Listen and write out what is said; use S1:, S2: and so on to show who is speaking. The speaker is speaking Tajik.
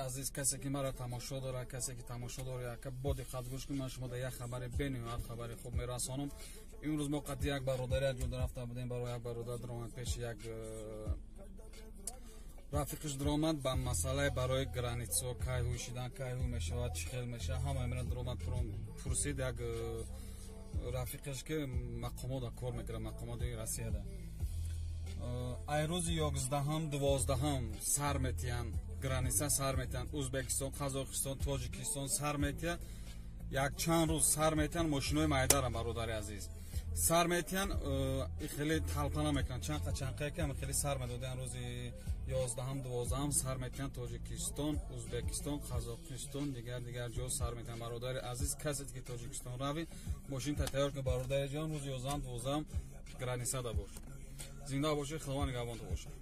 S1: Азиз, касе ки маро тамошо дорад, касе ки тамошо дорад, яка бо диққат гӯш кун. Ман шумо дар як хабари бениҳоят хабари хуб мерасонам. Имрӯз мо қатъи як бародари як ҷода рафта будем. Барои як бародар даромад, пеши як рафиқиш даромад ба масъалаи барои границо, кай ҳуй шидан, кай ҳуй мешавад, чӣ хел мешавад, ҳама мера даромад, пурсид як рафиқиш, ки мақомота кор мекунад, мақомоти Россияда. Ай рӯзи 11-ам, 12-ам сар метиҳанд, граница сар метиҳанд. Ӯзбекистон, Қазоқистон, Тоҷикистон сар метиҳанд. Якчанд рӯз сар метиҳанд мошинои майдара, бародари азиз, сар метиҳанд. Хеле талпа намекунанд, чанқа чанқае ки хеле сар медоданд. Рӯзи 11-ам, 12-ам сар метиҳанд Тоҷикистон, Ӯзбекистон, Қазоқистон, дигар дигар ҷо сар метиҳанд. Бародари азиз, касе ки Тоҷикистон рави, мошинта тайёр кун, бародари ҷон, рӯзи 11-ам, 12-ам границада бош. Зинда бошед, Худованд нигаҳбонто бошад.